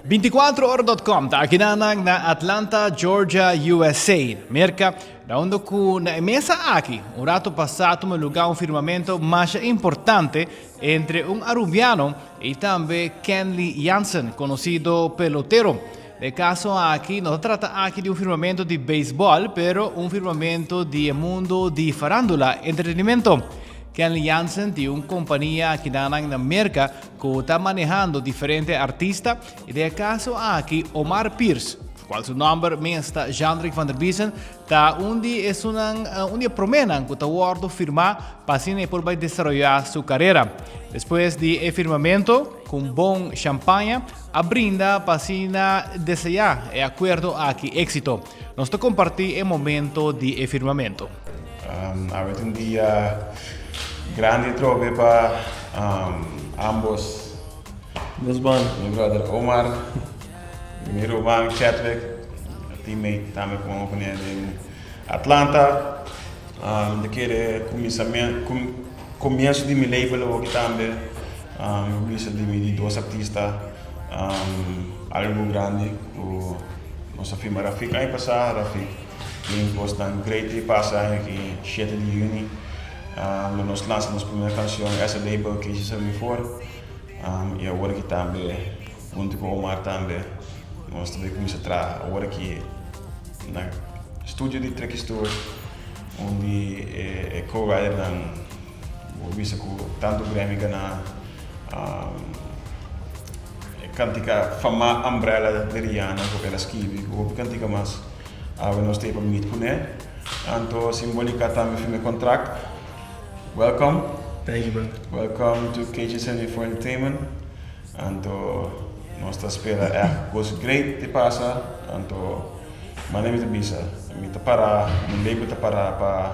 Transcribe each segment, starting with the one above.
24ora.com ta akinan na Atlanta, Georgia, USA, Merca, na unda cu na e mesa aki un rato pasa tuma lugar un firmamento masha importante entre un Arubiano y tambe Kenley Jansen, conocido pelotero. Den e caso aki no ta trata aki di un firmamento di baseball, pero un firmamento di e mundo di farandula, entretenimento. Kenley Jansen tin un compania akinan na Merca cu ta manehando diferente artista y den e caso aki Omar Pierce, cual su nomber mes ta Jeandrick van der Biesen, ta un di esunnan, un di e promenan cu ta wordo firma pa asina e por bay desaroya su carera. Despues di e firmamento, cu un bon champaña, a brinda pa asina desea e acuerdo aki exito. Nos ta comparti e momento di e firmamento. Awe ta un dia grandi atrobe pa ambos. Nos banda. Mi brother Omar y mi ruman Chadwick, teammate tambe cu mi pone den Atlanta. Mi ta kere comienzo di mi label awoki tambe. Mi bisa di mi di dos artista algo grandi cu nos a firma Rafik aña pasa. Rafik tin cosnan great di pasa aña aki shete di juni lo nos lansa nos primer cancion as a label KC74 y awor aki tambe hunto cu Omar tambe nos ta bay cuminsa traha awor aki na studio di Tricky Stewart un di e co-writernan. Bo bisa ku tantu Grammy gana e kantika famá Umbrella di Rihanna ku el a skibi ku hopi kantika mas. Awe nos ta e pa meet kuné. Anto Simbolika tambe firma e kontrakt. Welcome. Thank you brother. Welcome to KJ74 Entertainment. Anto nos ta spera ègt kos great di pasa. Anto manera mi ta bisa mi ta para mi label ta para pa.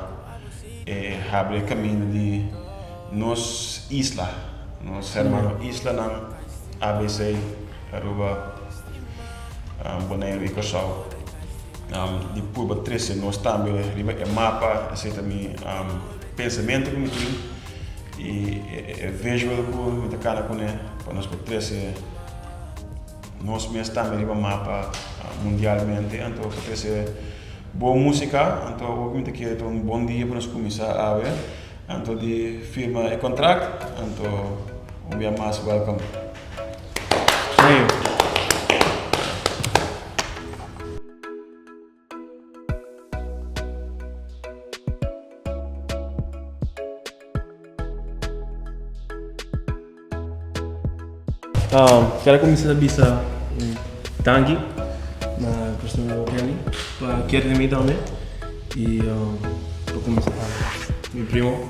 E habri e kaminda di nos isla, nos hermano islanan ABC, Aruba, Boneiru i Kòrsou, di purba trese nos tambe riba e mapa. Esei ta mi pensamentu ku mi tin i e visual ku mi ta kana kuné pa nos por trese nos mes tambe riba mapa mundialmente. Anto pa trese Bon musica, anto awor mi ta kere ta un bon dia pa nos cuminsa awe, anto di firma e contract, anto un bia mas welcome. Thank you. Kere kuminsá ta bisa danki na Christopher Kelly pa kere di mi tambe i pa kuminsá mi primo.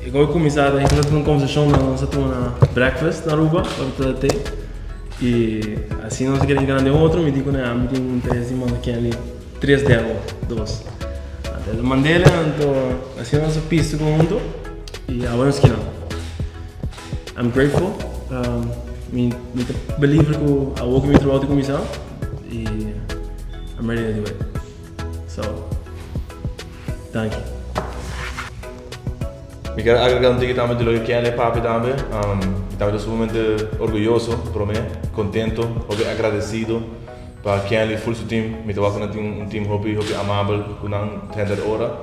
E kos kuminsá ta nos ta un kombersashon na nos a tuma na breakfast na Aruba ora ta te i asina nos a kere grandi otro mi di ku nan mi tin un interes di manda Kelly tres demo dos. Anto el a mand'el anto asina nos a pista hunto i awe nos kina. I'm grateful. Mi mi ta believer ku awor ku mi trabou ta kuminsá i I'm ready to do it. So, danki. Mi kier agrega un tiki tambe di loke Kenley papia tambe. Mi tambe ta sumamente orguyoso, prome, contento, hopi agradecido pa Kenley full su team. Mi ta wak ku nan tin un team hopi hopi amabel ku nan henter ora.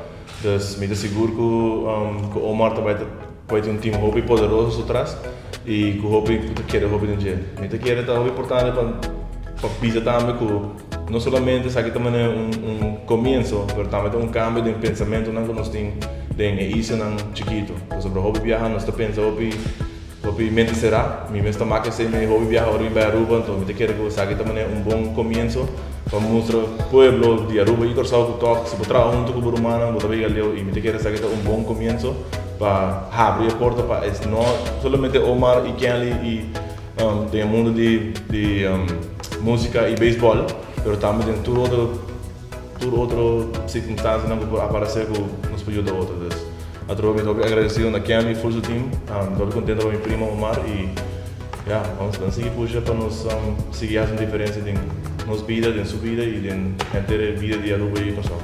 Dus mi ta sigur ku ku Omar ta bai ta Poi tin un team hopi poderoso su tras y cu hopi cu ta kere hopi den dje. Mi ta kere ta hopi importante pa pa bisa tambe cu no solamente esaki ta manera un un comienzo pero tambe ta un cambio den pensamentonan cu nos tin den e islanan chikito. Pasobra hopi biaha nos ta pensa hopi hopi mente cera. Mi mes ta mak esey mi hopi biaha ora mi bay Aruba enton mi ta kere cu esaki ta manera un bon comienzo pa mustra pueblo di Aruba y Corsou cu tok si bo traha hunto cu bo rumannan bo ta bay leu y mi ta kere esaki ta un bon comienzo. Pa habri e porta pa es no solamente Omar y Kenley y den e mundo di di musica y baseball pero tambe den tur otro tur otro circunstancianan cu por aparece cu nos por yuda otro. Dus atrobe mi ta hopi agradecido na Kenley y full su team. Mi ta hopi contento pa mi primo Omar y ya vamos ban sigui pusha pa nos sigui haci un diferencia den nos bida, den su bida y den henter e bida di Aruba y Corsou.